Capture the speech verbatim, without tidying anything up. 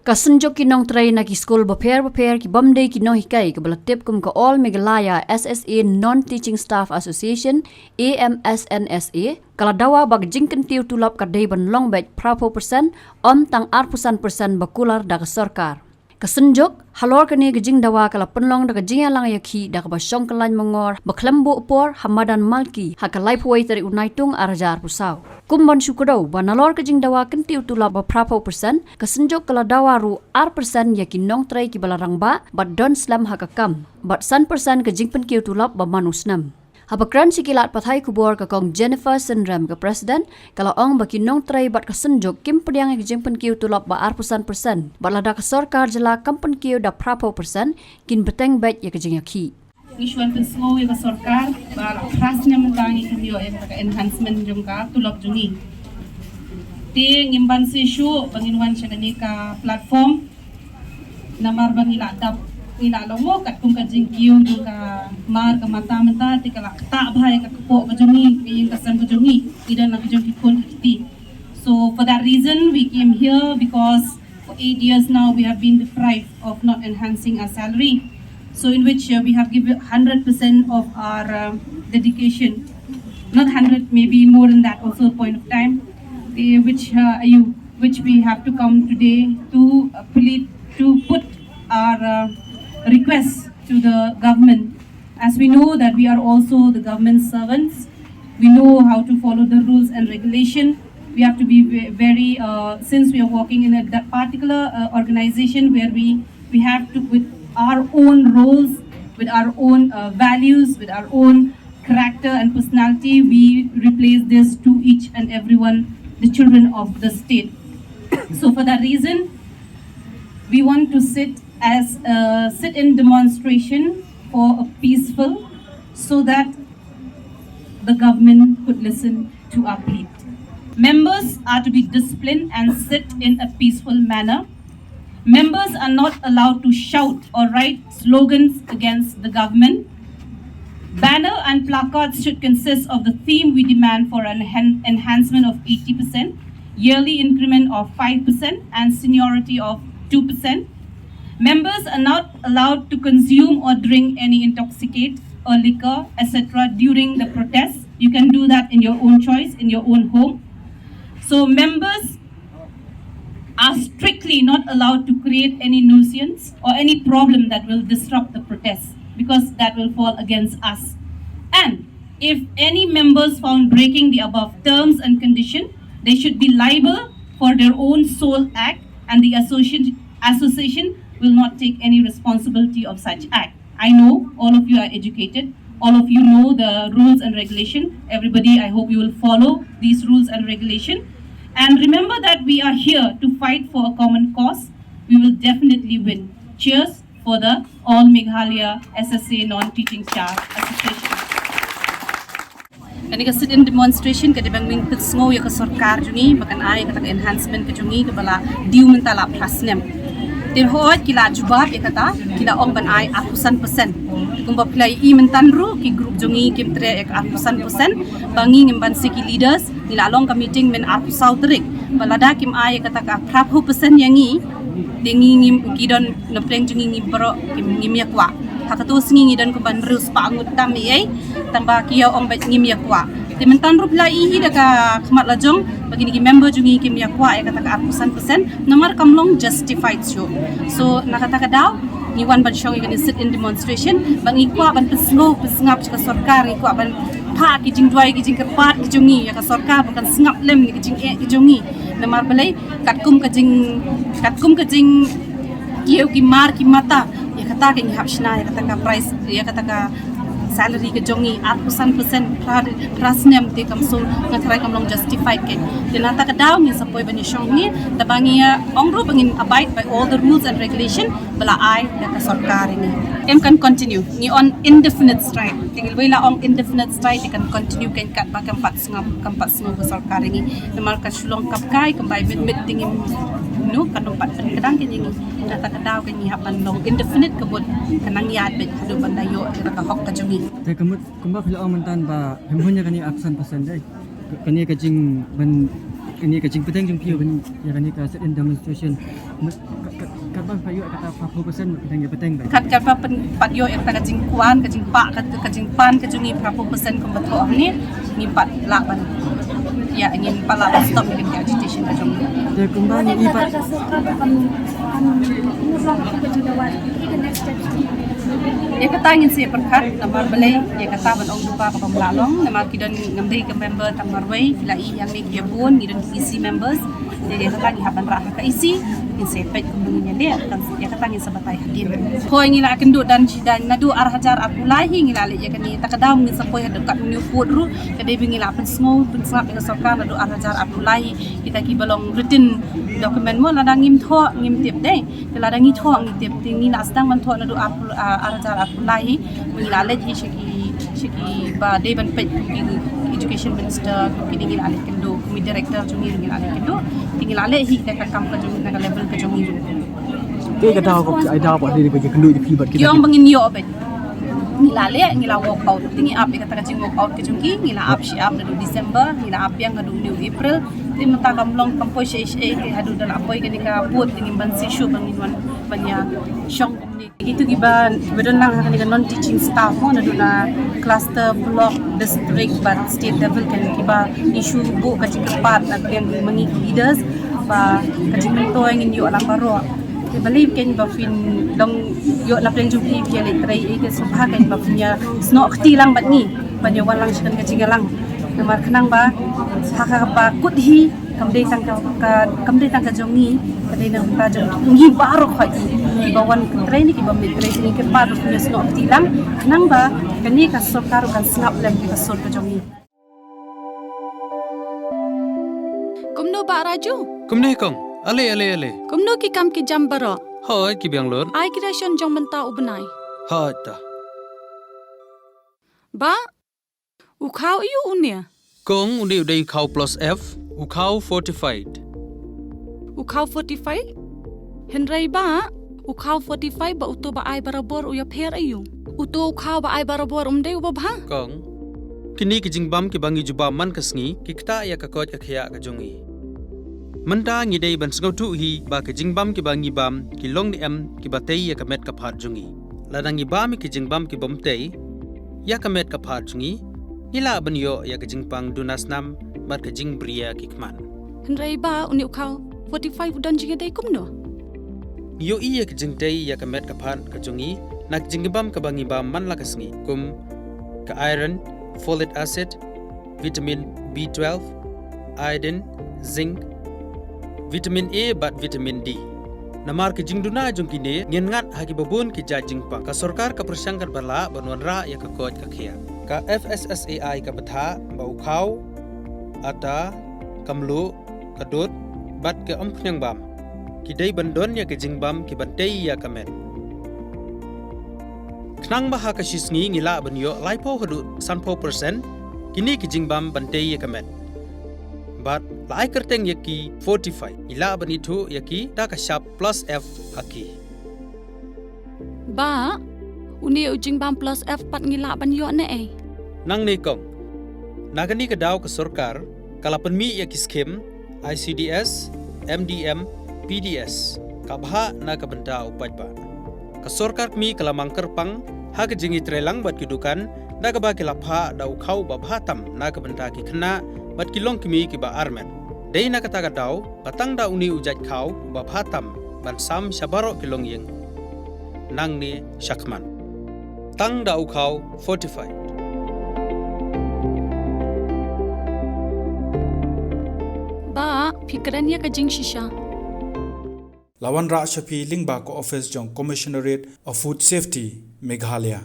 Ka Synjuk ki Nongtrei na ki skul bapher bapher ki bym dei ki nonghikai, kaba la tip kum ka All Meghalaya S S A Non-Teaching Staff Association, A M S N S A, ka la dawa ba ka jingkyntiew tulop ka dei ban long beit phra phew percent, ym tang arphew san percent ba kular da ka sorkar. Ka Synjuk halor kane ka jingdawa ka la pynlong da ka jingïalang ïakhih da kaba shong kyllain mangor ba khlem buh por ha madan Malki ha ka laiphew wei tarik u Naitung arhajar arphew saw. Kum ban shu kdew ba nalor ka jingdawa kyntiew tulop ba phra phew percent, ka Synjuk ka la dawa ruh ar percent ïa ki nongtrei kiba la rangbah bad don slem ha ka kam, bad san percent ka jingpynkiew tulop ba man u snem. Haba kren sha ki lad pathai khubor, ka Kong Jennifer Synrem, ka President, ka la ong ba ki nongtrei bad ka Synjuk kim pdiang ïa ka jingpynkiew tulop ba arphew san percent, bad lada ka sorkar jylla kam pynkiew da phra phew percent, kin bteng beit ïa ka jingïakhih. Ngi shu wan pynsngew ïa ka sorkar ba la phra snem mynta ngi kynnoh ïa ka enhancement jong ka tulop jong ngi. Te ngim banse shuh ba ngin wan sha kane ka platform. Namar ba ngi la dap, ngi la long mo katkum ka jingkiew jong ka mar ka mata mynta, te ka la ktah bha ïa ka kpoh ka jong ngi, ka ïing ka sem ka jong ngi. Ngi don la ka jong ki khun ki kti. So for that reason we came here, because for eight years now we have been deprived of not enhancing our salary. So in which, uh, we have given hundred percent of our, uh, dedication. Not hundred, maybe more than that also, point of time. The, which, uh, you, which we have to come today to, uh, plead, to put our, uh, requests to the government. As we know that we are also the government servants, we know how to follow the rules and regulation. We have to be ve-, very, uh, since we are working in a d-, particular, uh, organization where we, we have to, with our own roles, with our own, uh, values, with our own character and personality, we replace this to each and everyone, the children of the state. So for that reason, we want to sit as a sit-in demonstration for a peaceful, so that the government could listen to our plea. Members are to be disciplined and sit in a peaceful manner. Members are not allowed to shout or write slogans against the government. Banner and placards should consist of the theme "We demand for an enhan-, enhancement of eighty percent, yearly increment of five percent, and seniority of two percent." Members are not allowed to consume or drink any intoxicant or liquor, et cetera, during the protests. You can do that in your own choice, in your own home. So members are strictly not allowed to create any nuisance or any problem that will disrupt the protests, because that will fall against us. And if any members found breaking the above terms and condition, they should be liable for their own sole act, and the association, association will not take any responsibility of such act. I know all of you are educated. All of you know the rules and regulation. Everybody, I hope you will follow these rules and regulation. And remember that we are here to fight for a common cause. We will definitely win. Cheers for the All Meghalaya S S A Non-Teaching Staff Association. Kane ka sit-in demonstration ka dei ban ngin pynsngew ïa ka sorkar jong ngi ba kan ai kata ka enhancement ka jong ngi kaba la due mynta la phra snem. Te hooid ki la jubab ïa kata, ki la ong ban ai arphew san percent. Kumba phi la ïohi mynta ruh ki group jong ngi kim treh ïa ka arphew san percent. Ba ngi ngim banse ki leaders, ngi la long ka meeting mynta arphew saw tarik. Ba lada kim ai ïa kata ka phra phew percent ïa ngi, te ngi ngim, ki don na pdeng jong ngi, ngi baroh ngim, ngim ïa kwah. Ha kato sngi ngi don kumba hynriew spah ngut tam ei ei, tang ba ki ïa ong ba ngim ïa kwah. Te mynta ruh phi la ïohi da ka khmat la jong ba kine ki member jong ngi kim ïa kwah ïa kata ka arphew san percent, namar kam long justified shuh. So na kata ka daw ngi wan ban shong ïa kane sit-in demonstration ba ngi kwah ban pynsngew pynsngap sha ka sorkar, ngi kwah ban phah ki jingduwai ki jingkyrpad ki jong ngi ïa ka sorkar ba kan sngap lem ïa ki jingeh ki jong ngi. Namar balei, katkum ka jing, katkum ka jingkiew ki mar ki mata, ïa kata ka ngi hap shna ïa kata ka price, ïa kata ka salary ka jong ngi, arphew san percent phra, phra snem te kam shu, nga tharai kam long justified. Te na kata ka daw ngi sa poi ban ïa shong ngi, te ba ngi ong ruh ba ngin abide by all the rules and regulation ba la ai da ka sorkar ïa ngi. Em kan continue, ngi on indefinite strike. Te ngi lwai la ong indefinite strike, te kan continue kan kat ba kam pat sngap, kam pat sngew ka sorkar ïa ngi. Namar ka shu long kap kai, kam bai mit mit te ngim, no, kan ym pat pynkdang ka ïa ngi. Kata ka daw ka ngi hap ban long indefinite, ka mut ka nang ïaid beit haduh ban da ïoh ïa ka hok ka jong ngi. Te ka mut kumba phi la ong mynta ba phim hun ïa kane arphew san percent dei. Kane ka jing ban, kane ka jingpynteng jong phi ïa kane ka sit-in demonstration. Kat, kat, katba pat ïoh kata phra phew percent, ba phi dang ïa bteng ba. Kat, katba pyn-, pat ïoh ïa kata ka jingkwah, ka jingpah, ka, ka jingpan ka jong ngi phra phew percent kumba thoh hangne, ngi pat lah ban, ïa, ngin pat lah ban stop ïa ka agitation ka jong ngi. Te kumba ngi i pat. Ïa kata ngin sa pyrkhat, namar balei, ïa kata ban ong duh ba ka bym lah long, namar ki don, ngam dei ka member tang marwei, ki la i hangne ki bun, ngi don ki E C members. Te ïa kata ngi hap ban rah ha ka E C, ngin sa peit kumno ngin ïaleh, kan ïa kata ngin sa batai hadien. Hooid, ngi la kynduh dan shi dan naduh ar hajar arphew lai hi ngi la leh ïa kane, ta ka daw ngin sa poi haduh kat Newport ruh, ka dei ba ngi la pynsngew pynsngap ïa ka sorkar naduh ar hajar arphew lai hi, kita kiba long written document mo, lada ngim thoh ngim tip dei. Te lada ngi thoh ngi tip, te ngi la sdang ban thoh naduh arphew, ah, ar hajar arphew lai hi, ngi la leit hi sha ki, sha kiba dei ban peit, kum ki education minister, kum kine ngi la leit kynduh, kum ki director jong ngi ngi la leit kynduh, te ngi la leh hi da ka kam ka jong ngi, da ka level ka jong ngi. Te ka daw ka, ai daw ba dei ba ki kynduh ïa phi bad ki, ki ong ba ngin ïoh beit. Ngi la leh, ngi la walk out. Te ngi ap ïa kata ka jing walk out ka jong ki, ngi la ap shi ap naduh December, ngi la ap biang haduh New April. Te mynta kam long kam poi shaei shaei, te haduh da la poi kane ka vote te ngim ban shisha ba ngin wan ban ïa shong kumne. Kitu kiba, kiba don lang ha kane ka non teaching staff mo, naduh na cluster, block, district bad state level, kan kiba issue buh ka jingkyrpad na ka liang ma ngi ki leaders ba ka jingmyntoi ngin ïoh lang baroh. Te balei kan ba phin long ïoh na pdeng jong phi, phi ïaleh trei, eh, te sngewbha kan ba phin ïa snoh kti lang bad ngi ban ïa wan lang sha kane ka jingïalang. Namar khnang ba ha kaba kut hi kam dei tang ka, ka, kam dei tang ka jong ngi, ka dei na ka bynta jong ngi baroh khoit, kiba wan trei ne kiba mih trei, ngi kyrpad ba phin ïa snoh kti lang khnang ba kane ka sorkar kan sngap lem ïa ka sur ka jong ngi. Kumno Bah Raju? Kumne kong. Ale, ale, ale. Kumno ki kam ki jam baroh? Hooid, ki biang lut. Ai ki ration jong mynta u bnai. Hooid ta. Bah, u khaw aiu une? Kong, une u dei u khaw plus F, u khaw fortified. U khaw fortified? Hynrei Bah, u khaw fortified bad uto ba ai barabor u ïapher aiu? Uto u khaw ba ai barabor um dei uba bha? Kong, kine ki jingbam kiba ngi jubab man ka sngi ki ktah ïa ka koit ka khiah ka jong ngi. Mynta ngi dei ban sngewthuh hi ba ki jingbam kiba ngi bam ki long ne em kiba tei ïa ka met ka phad jong ngi. Lada ngi bam ïa ki jingbam kibym tei ïa ka met ka phad jong ngi, ngi lah ban ïoh ïa ka jingpang duna snam bad ka jingbriew ki khmat. Hynrei Bah, une u khaw fortified u don jingïadei kumno? Ngi ïohi ïa ka jingtei ïa ka met ka phad ka jong ngi na ka jingbam kaba ngi bam man la ka sngi, kum ka iron, folic acid, vitamin B twelve, iodine, zinc, vitamin A bad vitamin D. Namar ka jingduna jong kine, ngin ngat ha kiba bun ki jait jingpang. Ka sorkar ka pyrshang katba lah ban wanrah ïa ka koit ka khiah. Ka F S S A I ka bthah ba u khaw, ata, ka mluh, ka dud bad ka umphniang bam ki dei ban don ïa ka jingbam kiban tei ïa ka met. Khnang ba ha ka shi sngi ngi lah ban ïoh laiphew haduh sanphew percent kine ki jingbam ban tei ïa ka met. Bad la ai kyrteng ïa ki fortified, ngi lah ban ithuh ïa ki da ka shap plus F ha ki. Bah, une u jingbam plus F pat ngi lah ban ïoh ne ei? Nangne kong. Na kane ka daw ka sorkar ka la pynmih ïa ki skim I C D S, M D M, P D S, ka bha na ka bynta u paidbah. Ka sorkar kmie ka la mang kyrpang ha ka jingïatreilang bad ki dukan da kaba ki la phah da u khaw ba bha tam na ka bynta ki khynnah bad ki longkmie kiba armet. Dei na kata ka daw ba tang da une u jait khaw ba bha tam ban sam sha baroh ki longïing nangne shakhmat. Tang da u khaw fortified. Bah, phi kren ïa ka jingshisha. La wanrah sha phi lyngba ka office jong Commissionerate of Food Safety, Meghalaya.